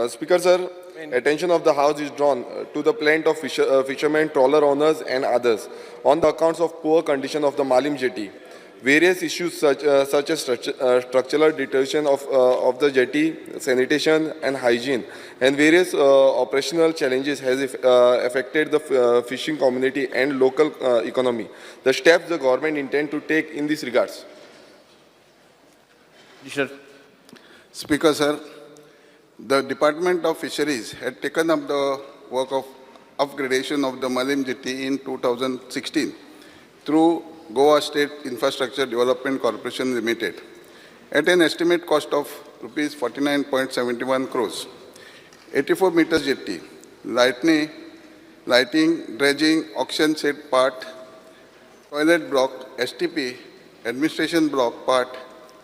Speaker sir, attention of the House is drawn to the plaint of fishermen, trawler owners and others on the accounts of poor condition of the Malim jetty. Various issues such as structural deterioration of the jetty, sanitation and hygiene, and various operational challenges has affected the fishing community and local economy. The steps the government intend to take in this regards. Sir. Speaker, sir, the Department of Fisheries had taken up the work of upgradation of the Malim jetty in 2016 through Goa State Infrastructure Development Corporation Limited at an estimate cost of rupees 49.71 crores. 84 meters jetty, lighting, dredging, auction set part, toilet block, STP, administration block part,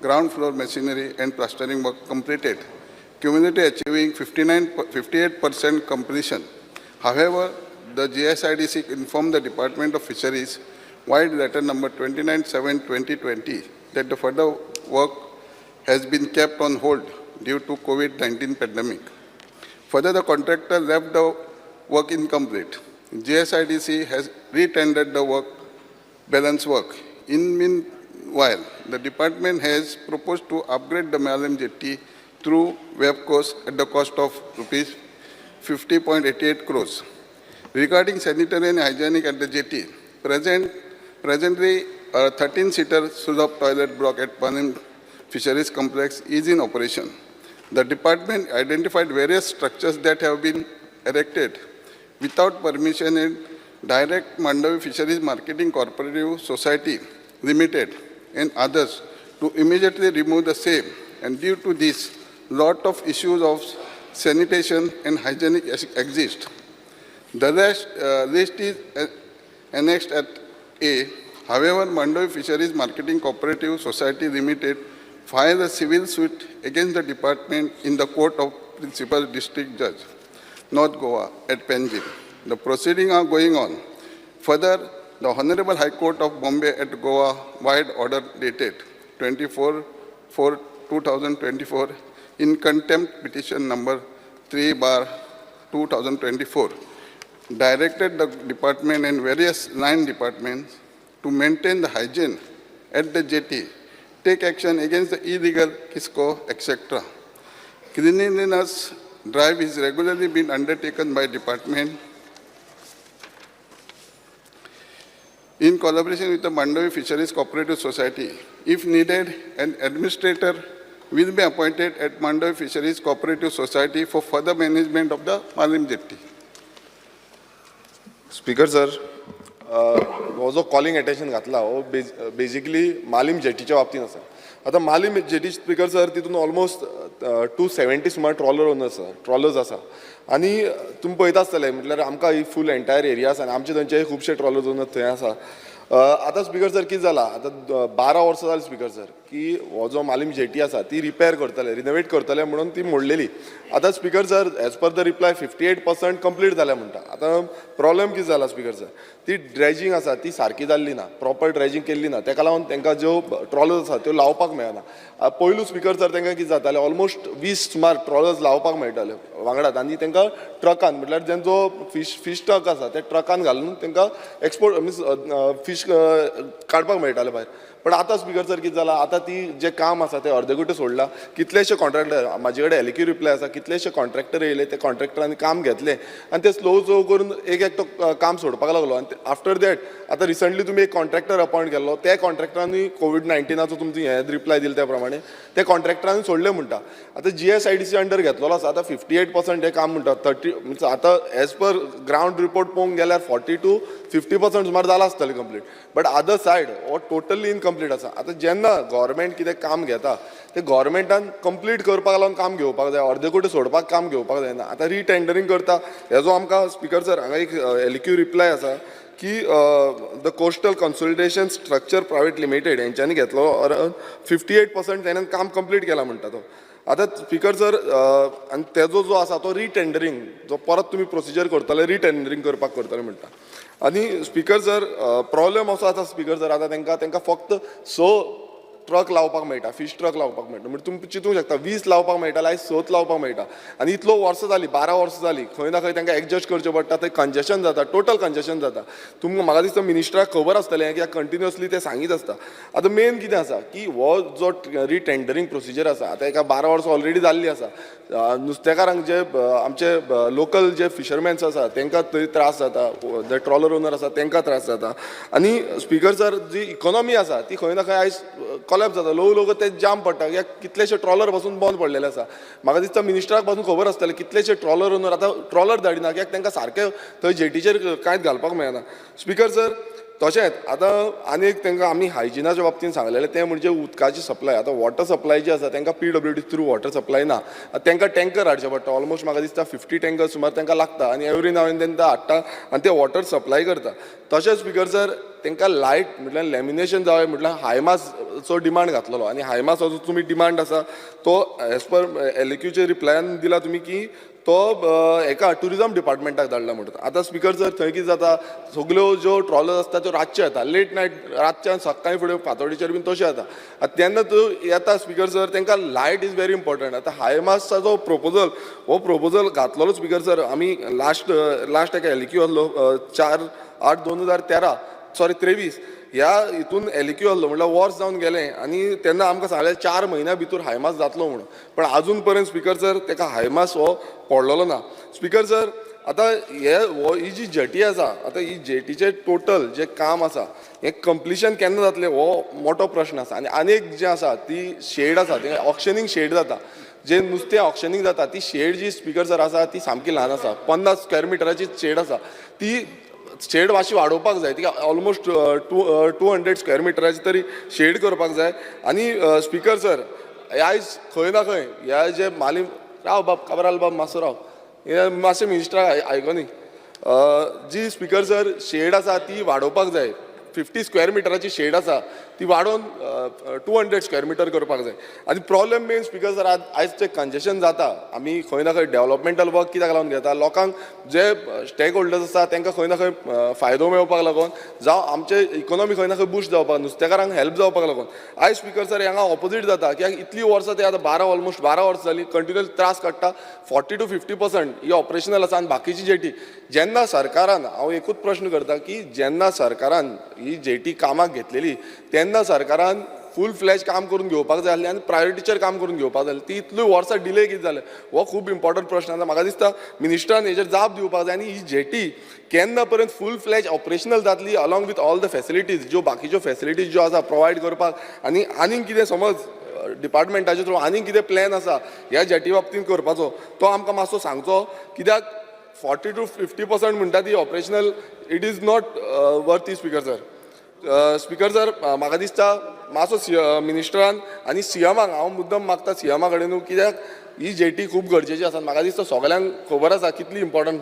ground floor machinery and plastering work completed, cumulatively achieving 58% completion. However, the GSIDC informed the Department of Fisheries vide letter number 29/7/2020 that the further work has been kept on hold due to COVID-19 pandemic. Further, the contractor left the work incomplete. GSIDC has retendered the work, balance work. In meanwhile, the department has proposed to upgrade the Malim jetty through WAPCOS at the cost of rupees 50.88 crores. Regarding sanitary and hygienic at the jetty, presently a 13-seater Sulabh toilet block at Malim Fisheries Complex is in operation. The department identified various structures that have been erected without permission and direct Mandavi Fisheries Marketing Cooperative Society Limited and others to immediately remove the same. And due to this, lot of issues of sanitation and hygienic exist. The list is annexed at A. However, Mandovi Fisheries Marketing Cooperative Society Limited filed a civil suit against the department in the court of Principal District Judge, North Goa, at Panjim. The proceedings are going on. Further, the Honorable High Court of Bombay at Goa vide order dated 24/4/2024 in contempt petition number 3/2024 directed the department and various line departments to maintain the hygiene at the jetty, take action against the illegal Kisco, etc. Cleanliness drive is regularly being undertaken by department in collaboration with the Mandovi Fisheries Cooperative Society. If needed, an administrator will be appointed at Mandovi Fisheries Cooperative Society for further management of the Malim jetty. Speaker sir, हो जो calling attention घातला हो basically Malim जेटीच्या बाबतीन आसा. आतां Malim jetty, speaker sir, तितून almost 270 सुमार trawler owners आसा, ट्रॉलर्स आसा. आनी तुमी पळयता आसतले, म्हटल्यार आमकां ही फूल एंटायर एरिया आसा आनी आमचे थंयचे खुबशे ट्रॉलर्स ओनर थंय आसा. आतां स्पीकर सर, कितें जालां, आतां 12 वर्सां जालीं स्पीकर सर की हो जो मालीम जेटी आसा ती रिपेर करतले, रिनोवेट करतले म्हणून ती मोडलेली. आतां speaker sir, as per the reply 58% complete जाल्या म्हणटा. आतां प्रॉब्लेम कितें जाला स्पीकर सर, ती ड्रेजिंग आसा ती सारकी जाल्ली ना, प्रॉपर ड्रेजिंग केल्ली ना. तेका लागून तांकां ज्यो ट्रॉलर्स आसा त्यो लावपाक मेळना. पयलू स्पीकर सर, तांकां कितें जातालें, ऑलमोस्ट 20 सुमार ट्रॉलर्स लावपाक मेळटाले वांगडात आनी तांकां ट्रकान, म्हटल्यार जेंचो फीश ट्रक आसा त्या ट्रकान घालून तांकां एक्सपोर्ट मिन्स फीश काडपाक मेळटाले भायर. पण आतां स्पीकर सर, कितें जालां, आतां ती जें काम आसा तें अर्दकुटें सोडलां. कितलेशे कॉन्ट्रॅक्टर, म्हाजे कडेन एलक्यू रिप्लाय आसा, कितलेशे कॉन्ट्रॅक्टर येयले, ते कॉन्ट्रॅक्टरांनी काम घेतलें आनी ते स्लो स्लो करून एक एकटो काम सोडपाक लागलो. आनी आफ्टर that आतां रिसंटली तुमी एक कॉन्ट्रॅक्टर अपॉयंट केल्लो, त्या कॉन्ट्रॅक्टरांनी कोवीड 19आचो तुमचो हें रिप्लाय दिला त्या प्रमाणे ते कॉन्ट्रॅक्टरांनी सोडले म्हणटा. आतां जीएसआयडीसी अंडर घेतलेलो आसा. आतां 58% हें काम म्हणटा, 30 मिन्स आतां एज पर ग्रावंड रिपोर्ट पळोवंक गेल्यार 40 टू 50% सुमार जालां आसतलें कंप्लीट, बट अदर सायड हो टोटली इनकम्प्लीट आसा. आतां जेन्ना गव्हर्मेंट कितें काम घेता तें गव्हर्मेंटान कंप्लीट करपाक लागून काम घेवपाक जाय, अर्दकुटें सोडपाक काम घेवपाक जायना. आतां रिटेंडरींग करता हेजो आमकां स्पीकर सर हांगा एक एलक्यू रिप्लाय आसा की the Coastal Consolidation Structure Private Limited हेंच्यांनी घेतलो, 58% तेणेन काम कंप्लीट केलां म्हणटा तो. आतां स्पीकर सर, आनी तेजो जो आसा तो रिटेंडरींग जो परत तुमी प्रोसिजर करतले, रिटेंडरींग करपाक करतले म्हणटा. आनी स्पीकर सर, प्रॉब्लेम असो आसा स्पीकर सर, आतां तांकां फक्त स ट्रक लावपाक मेळटा, फीश ट्रक लावपाक मेळटा. म्हणजे तुमी चिंतूंक शकता, 20 लावपाक मेळटा आयज 6 लावपाक मेळटा. आनी इतलो वर्सां जालीं, 12 वर्सां जालीं, खंय ना खंय तांकां एडजस्ट करचें पडटा. थंय कंजेशन जाता, टोटल कंजेशन जाता. तुमकां म्हाका दिसता मिनिस्टराक खबर आसतलें, कित्याक कंटिन्युअसली ते सांगीत आसता. आतां मेन कितें आसा की हो जो रिटेंडरींग प्रोसिजर आसा, आतां एका 12 वर्सां ऑलरेडी जाल्ली आसा. नुस्तेकारांक जे आमचे लोकल जे फिशरमॅन्स आसा तांकां थंय त्रास जाता, जे ट्रॉलर ओनर आसा तांकां त्रास जाता. आनी स्पिकर सर, जी इकॉनॉमी आसा ती खंय ना खंय आयज कॉलेप्स जाता. ल्हवू ल्हवू ते जाम पडटा, कित्याक कितलेशे ट्रॉलर पासून बंद पडलेले आसा. म्हाका दिसता मिनिस्टराक पासून खबर आसतलें, कितलेशे ट्रॉलर ओनर आतां ट्रॉलर धाडिना, कित्याक तांकां सारकें थंय जेटीचेर कांयच घालपाक मेळना. स्पिकर सर, तशेंच आतां आनी एक तांकां आमी हायजिनाच्या बाबतींत सांगलेलें तें म्हणजे उदकाची सप्लाय. आतां वॉटर सप्लाय जी आसा तांकां PWD through water supply ना. आतां तांकां टँकर हाडचे पडटा. ऑलमोस्ट म्हाका दिसता 50 टँकर सुमार तांकां लागता आनी एवरी नाव एंड then ते हाडटा आनी ते वॉटर सप्लाय करता. तशेंच स्पिकर सर, तांकां लायट म्हटल्यार लॅमिनेशन जाय, म्हटल्यार हायमासचो डिमांड घातलेलो आनी हायमासाचो तुमी डिमांड आसा तो एज पर एलएक्यूचे रिप्लायान दिला तुमी की तो हेका ट्युरिजम डिपार्टमेंटाक धाडला म्हणटा. आतां स्पिकर सर, थंय कितें जाता, सगल्यो ज्यो ट्रॉलर्स आसता त्यो रातच्यो येता, लेट नायट, रातच्यान सकाळीं फुडें फांतोडेचेर बीन तश्यो येता. आतां तेन्ना त्यो येता स्पिकर सर, तांकां लायट is very important. आतां हायमासाचो प्रोपोजल, हो प्रोपोजल घातलेलो स्पिकर सर आमी लास्ट लास्ट एका एलएक्यू आहलो, 4/8/2013, सॉरी 23 ह्या हितून एलएक्यू आहलो, म्हणल्यार वर्स जावन गेलें. आनी तेन्ना आमकां सांगलें 4 म्हयन्या भितर हायमास जातलो म्हणून, पण आजून पर्यंत स्पिकर सर तेका हायमास हो पडलेलो ना. स्पिकर सर, आतां हे हो ही जी जेटी आसा, आतां ही जेटीचें टोटल जें काम आसा हें कंप्लिशन केन्ना जातलें हो मोटो प्रश्न आसा. आनी आनी एक जें आसा ती शेड आसा, तें ऑक्शनींग शेड जाता, जे नुस्तें ऑक्शनींग जाता ती शेड जी स्पिकर सर आसा ती सामकी ल्हान आसा. 50 स्क्वेअर मिटराची शेड आसा. ती शेड मातशी वाडोवपाक जाय. तिका ऑलमोस्ट 200 स्क्वेअर मिटराची तरी शेड करपाक जाय. आनी स्पिकर सर, आयज खंय ना खंय ह्या जे माली, राव बाब काबराल बाब, मातसो राव, हे मातशें मिनिस्टराक आयकोनी. जी स्पिकर सर शेड आसा ती वाडोवपाक जाय. 50 स्क्वेअर मिटराची शेड आसा ती वाडोवन 200 स्क्वेअर मिटर करपाक जाय. आनी प्रॉब्लेम मेन स्पिकर सर, आयज ते कंजेशन जाता. आमी खंय ना खंय डेवलपमेंटल वर्क कित्याक लागून घेता? लोकांक जे स्टेक होल्डर्स आसा तांकां खंय ना खंय फायदो मेळपाक लागून, जावं आमचे इकोनॉमी खंय ना खंय बुस्ट जावपाक, नुस्तेकारांक हेल्प जावपाक लागून. आयज स्पिकर सर हांगा ऑपोजीट जाता, कित्याक इतलीं वर्सां ते आतां 12, ऑलमोस्ट 12 वर्सां जालीं कंटिन्युअस त्रास काडटा. 40 टू 50% ही ऑपरेशनल आसा आनी बाकीची जेटी जेन्ना सरकारान, हांव एकूच प्रश्न करता की जेन्ना सरकारान ही जेटी कामाक घेतलेली तेन्ना सरकारान फूल फ्लॅज काम करून घेवपाक जाय आसलें आनी प्रायोरिटीचेर काम करून घेवपाक जाय आसलें. ती इतली वर्सां डिले कितें जालें हो खूब इम्पॉर्टंट प्रश्न आसा. म्हाका दिसता मिनिस्टरान हेजेर जाप दिवपाक जाय आनी ही जेटी केन्ना पर्यंत फूल फ्लॅज ऑपरेशनल जातली along with all the facilities, ज्यो बाकीच्यो फॅसिलिटीज ज्यो आसा प्रोवायड करपाक, आनी आनीक कितें समज डिपार्टमेंटाचे थ्रू आनीक कितें प्लॅन आसा ह्या जेटी बाबतींत करपाचो, तो आमकां मातसो सांगचो, कित्याक 40 टू 50% म्हणटा ती operational, it is not worthy, Speaker sir. Speaker sir, म्हाका दिसता मातसो सी मिनिस्टरान आनी सीएमाक, हांव मुद्दम मागता सीएमा कडेन, कित्याक ही जेटी खूब गरजेची आसा. म्हाका दिसता सगल्यांक खबर आसा कितली इम्पॉर्टंट,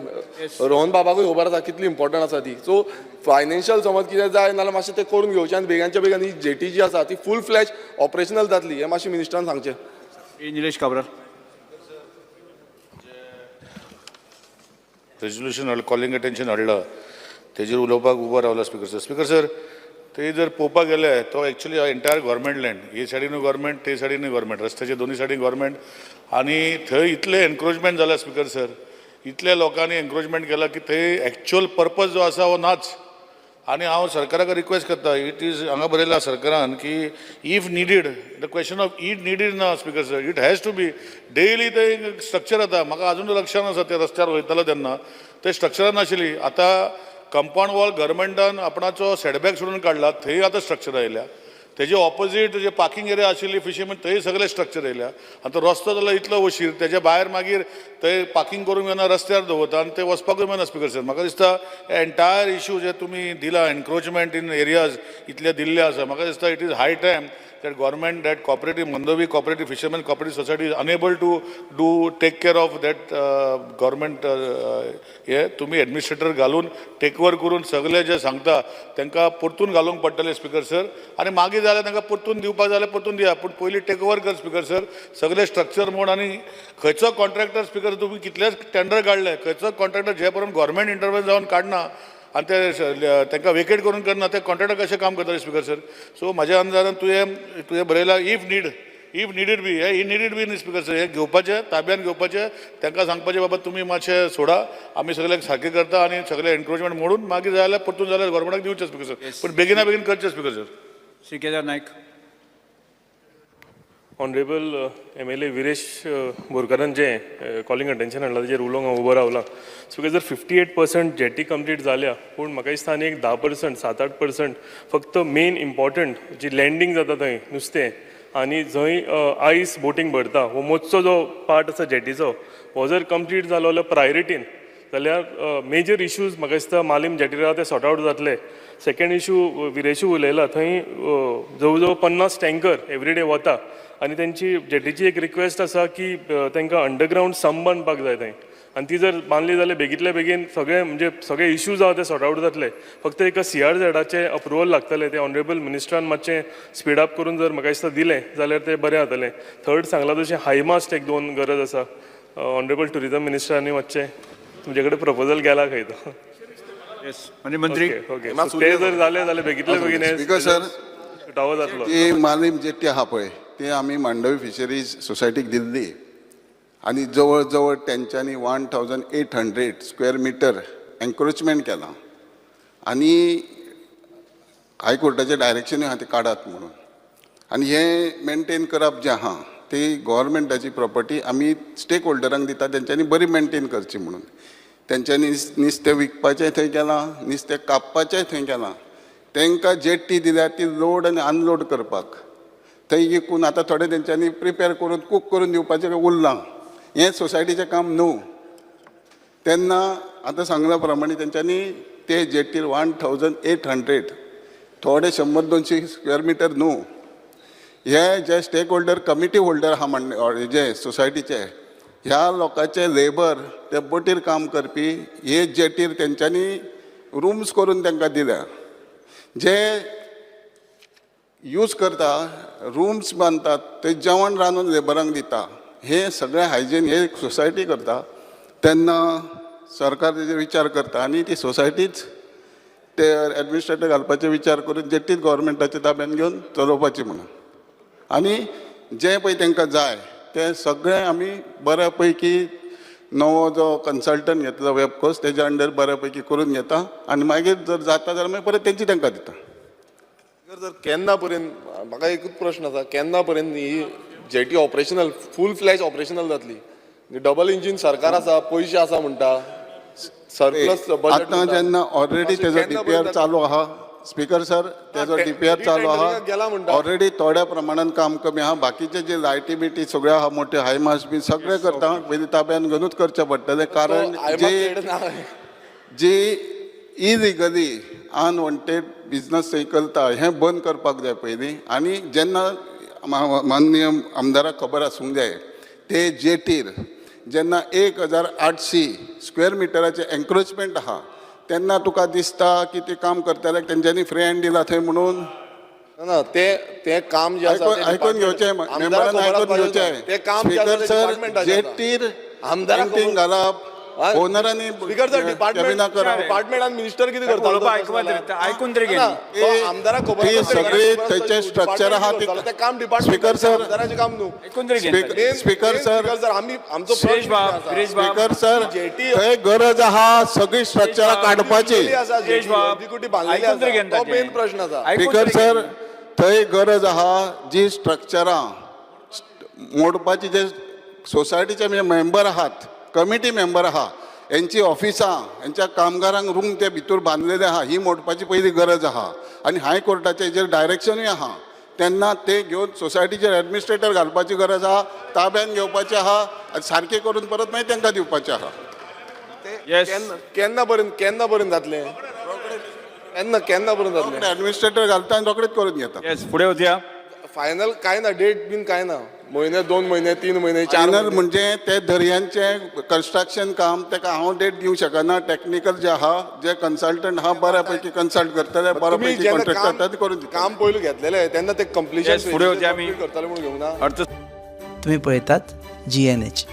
रोहन बाबाकूय खबर आसा कितली इम्पॉर्टंट आसा ती. सो फायनान्शियल समज कितें जाय नाल्यार मातशें तें करून घेवचें आनी बेगानच्या बेगान ही जेटी जी आसा ती फूल फ्लॅज ऑपरेशनल जातली हें मातशें मिनिस्टरान सांगचें. निलेश काब्राल. रेजोल्युशन हाडलं, कॉलिंग अटेन्शन हाडलं, तेजेर उलोवपाक उबो रावलो स्पिकर सर. स्पिकर सर, ते जर पळोवपाक गेले तो एक्चुली एंटायर गव्हर्मेंट लँड. हे सायडीनूय गव्हर्मेंट, ते सायडीनूय गव्हर्मेंट, रस्त्याच्या दोनूय सायडीन गव्हर्मेंट. आनी थंय इतलें एनक्रोचमेंट जालां स्पिकर सर, इतल्या लोकांनी एनक्रोचमेंट केलां की थंय एक्चुअल पर्पज जो आसा हो नाच. आनी हांव सरकाराक रिक्वेस्ट करता, it is हांगा बरयलां सरकारान की if needed, the question of if needed ना speaker sir, it has to be daily. ते स्ट्रक्चर आतां म्हाका अजून लक्षान आसा, ते रस्त्यार वयतालो तेन्ना ते स्ट्रक्चरां नाशिल्ली. आतां कंपाऊंड वॉल गव्हर्मेंटान आपणाचो सेटबॅक सोडून काडला, थंय आतां स्ट्रक्चर आयल्या. तेजे ऑपोजीट जे पार्किंग एरिया आशिल्ली फिशरमॅन, थंय सगळे स्ट्रक्चर येयल्या. आतां रस्तो जालो इतलो अशीर, तेजे भायर मागीर थंय पार्किंग करूंक मेळना, रस्त्यार दवरता आनी ते वचपाकूय मेळना. स्पिकर सर, म्हाका दिसता एंटायर इशू जे तुमी दिला, एनक्रोचमेंट इन एरियाज इतले दिल्ले आसा, म्हाका दिसता it is high time that government, that cooperative, Mandovi Cooperative Fishermen Cooperative Society is unable to do take care of that government. हे तुमी एडमिनिस्ट्रेटर घालून टेक ओवर करून सगळे जे सांगता तांकां परतून घालूंक पडटलें स्पिकर सर. आनी मागीर जाल्यार तांकां परतून दिवपाक जाल्यार परतून दिया, पूण पयलीं टेक ओवर कर स्पिकर सर, सगळे स्ट्रक्चर मोड. आनी खंयचो कॉन्ट्रॅक्टर स्पिकर, तुमी कितलेच टेंडर काडले, खंयचो कॉन्ट्रॅक्टर जे पर्यंत गव्हर्मेंट इंटरवेन जावन काडना. आनी ते तांकां वेकेट करून करना ते कॉन्ट्रॅक्टर कशें काम करतले स्पिकर सर. सो म्हाज्या अंदाजान तुवें बरयलां if needed B, हे निडीड बी न्ही स्पिकर सर. हे घेवपाचें, ताब्यान घेवपाचें, तांकां सांगपाचें बाबा तुमी मातशें सोडा, आमी सगळ्यांक सारकें करता आनी सगळें एनक्रोचमेंट मोडून मागीर जाय जाल्यार परतून जाल्यार गव्हर्मेंटाक दिवचें स्पिकर सर, पूण बेगिना बेगीन करचें speaker sir. Shri Kedar Naik. Honourable MLA Viresh बोरकारान जें कॉलिंग अटेन्शन हाडलां तेजेर उलोवंक हांव उबो रावलां. स्पिकर जर, 58% jetty complete जाल्या, पूण म्हाका दिसता आनी एक 10%, 7-8% फक्त मेन इम्पॉर्टंट जी लँडींग जाता थंय नुस्तें आनी जंय आयस बोटींग भरता हो मोटसो जो पार्ट आसा जेटीचो, हो जर कंप्लीट जालो जाल्यार प्रायोरिटीन जाल्यार मेजर इश्यूज म्हाका दिसता मालीम जेटीर आहा ते सॉर्ट आवट जातले. सेकंड इशू विरेशू उलयला, थंय जवळ जवळ 50 टँकर एवरीडे वता आनी तेंची जेटीची एक रिक्वेस्ट आसा की तांकां अंडरग्रावंड संप बांदपाक जाय थंय आनी ती जर बांदली जाल्यार बेगींतल्या बेगीन सगळे म्हणजे सगळे इश्यूज आहा ते सॉर्ट आवट जातले. फक्त एका सीआरझेडाचें अप्रुवल लागतलें, तें ऑनरेबल मिनिस्टरान मातशें स्पीड अप करून जर म्हाका दिसता दिलें जाल्यार तें बरें जातलें. थर्ड सांगलां तशें हायमास्ट एक दोन गरज आसा. ऑनरेबल ट्युरिजम मिनिस्टरांनी मातशें तुमचे कडेन प्रपोजल गेला खंय तो. येस, माननीय मंत्री. ओके ओके, ते जर जालें जाल्यार बेगींतल्या बेगीन हें स्पिकर सर, सुटावो जातलो. ती मालीम जेट्टी आहा पळय, ती आमी मांडवी फिशरीज सोसायटीक दिल्ली आनी जवळ जवळ तेंच्यांनी 1800 square meter encroachment केलां आनी हायकोर्टाचें डायरेक्शनूय आहा तें काडात म्हणून. आनी हें मेनटेन करप जें आहा ती गोवोरमेंटाची प्रॉपर्टी आमी स्टेक होल्डरांक दिता, तेंच्यांनी बरी मेनटेन करची म्हणून. तेंच्यांनी नुस्तें विकपाचें थंय केलां, नुस्तें कापपाचें थंय केलां. तांकां जेट्टी दिल्या ती लोड आनी अनलोड करपाक. थंय विकून आतां थोडे तेंच्यांनी प्रिपेर करून कूक करून दिवपाचें उरलां. हें सोसायटीचें काम न्हू. तेन्ना आतां सांगल्या प्रमाणे तेंच्यांनी ते जेटीर 1800, थोडे 100-200 स्क्वेअर मिटर न्हू. हे जे स्टेक होल्डर कमिटी होल्डर आहा मांडणे जे सोसायटीचे, ह्या लोकांचे लेबर ते बोटीर काम करपी हे जेटीर तेंच्यांनी रुम्स करून तांकां दिल्या, जे यूज करता, रुम्स बांदतात, ते जेवण रांदून लेबरांक दिता. हे सगळें हायजीन हे सोसायटी करता. तेन्ना सरकार तेजेर विचार करता आनी ती सोसायटीच ते एडमिनिस्ट्रेटर घालपाचे विचार करून जेटीच गोवोरमेंटाच्या ताब्यान घेवन चलोवपाची म्हणून. आनी जें पळय तांकां जाय तें सगळें आमी बऱ्या पैकी नवो जो कन्सल्टंट घेतलो वेबकोस तेज्या अंडर बऱ्या पैकी करून घेता आनी मागीर जर जाता जाल्यार मागीर परत तेंची तांकां दिता. जर केन्ना पर्यंत, म्हाका एकूच प्रश्न आसा, केन्ना पर्यंत ही jetty operational, full fledge operational जातली? डबल इंजीन सरकार आसा, पयशे आसा म्हणटा, सरप्लस बजेट. आतां जेन्ना ऑलरेडी तेजो डीपीआर चालू आहा स्पीकर सर, तेजो डीपीआर चालू आहा. गेला म्हणटा. ऑलरेडी थोड्या प्रमाणान काम कमी आहा. बाकीचे जे लायटी बिटी सगळे आहा, मोठे हायमास बी सगळे करता, पयलीं ताब्यान घेवनूच करचें पडटलें, कारण जे जी इलिगली अनवॉन्टेड बिजनस थंय करता हें बंद करपाक जाय पयलीं. आनी जेन्ना माननीय आमदाराक खबर आसूंक जाय, ते जेटीर जेन्ना 1800 स्क्वेअर मिटराचें एन्क्रोचमेंट आहा तेन्ना तुका दिसता की ते काम करतले तेंच्यांनी फ्री हँड दिला थंय म्हणून. ना, ते ते काम जे आसा आयकून ते आयकून घेवचें, आमदाराक मेंबरान खबर आयकून आसपाक जाय. घेवचें. ते काम जे आसा स्पीकर ते सर, डिपार्टमेंटाचें आसा. जेटीर आमदाराक पेंटींग घालप, हा? ओनरांनी स्पीकर सर, डिपार्टमेंट कॅबिनां करप, डिपार्टमेंट आनी मिनिस्टर कितें करता? उलोवपाक आयकुपा तरी, आयकून तरी घेन. आमदाराक खबर ती आसा, सगळी खबर आसा, थंयचें स्ट्रक्चर आहा ती ते काम डिपार्टमेंट, स्पीकर सर, आमदाराचें काम न्हू. ऐकून तरी घेन. स्पीकर सर, स्पीकर सर, आमी आमचो सुरेश प्रश्न बाब, कितें आसा? सुरेश बाब. स्पीकर सर, जेटी थंय गरज आहा सगळी स्ट्रक्चरां काडपाची. बांधलेली आसा, सुरेश जेटी, बाब, अर्दी कुटी बांधलेली ऐकून तरी आसा. घेन तो ताचें. मेन प्रश्न आसा. ऐकून स्पीकर तरी सर, घेन. थंय गरज आहा जी स्ट्रक्चरां मोडपाची. जे सोसायटीचे जे मेंबर आहात, कमिटी मेंबर आहा, हेंची ऑफिसां, हेंच्या कामगारांक रूम ते भितूर बांदलेले आहा, ही मोडपाची पयली गरज आहा. आनी हायकोर्टाचे हेजेर डायरेक्शनूय आहा. तेन्ना ते घेवन सोसायटीचेर एडमिनिस्ट्रेटर घालपाची गरज आहा, ताब्यान घेवपाचें आहा आनी सारकें करून परत मागीर तांकां दिवपाचें आहा. येस. केन्ना पर्यंत, केन्ना पर्यंत जातलें? केन्ना केन्ना पर्यंत जातलें? एडमिनिस्ट्रेटर घालता आनी रोखडेच करून घेता. येस, फुडें वचया. फायनल काय ना, डेट बीन काय ना, म्हयने, 2 म्हयने, 3 म्हयने, 4 फायनल म्हयने? म्हणजे ते दर्यांचें कन्स्ट्रक्शन काम तेका हांव डेट दिवंक शकना. टेक्निकल जे आहा, जे कन्सल्टंट आहा, बऱ्या पैकी कन्सल्ट करतले, बऱ्या तुमी पैकी जेन्ना कॉन्ट्रॅक्ट काम करता ते करून दितले. काम पयलू घेतलेलें तेन्ना ते कंप्लिशन Yes, फुडें वचया आमी. करतले म्हणून घेवंक ना. अर्थ तुम्ही पळयतात जीएनएच.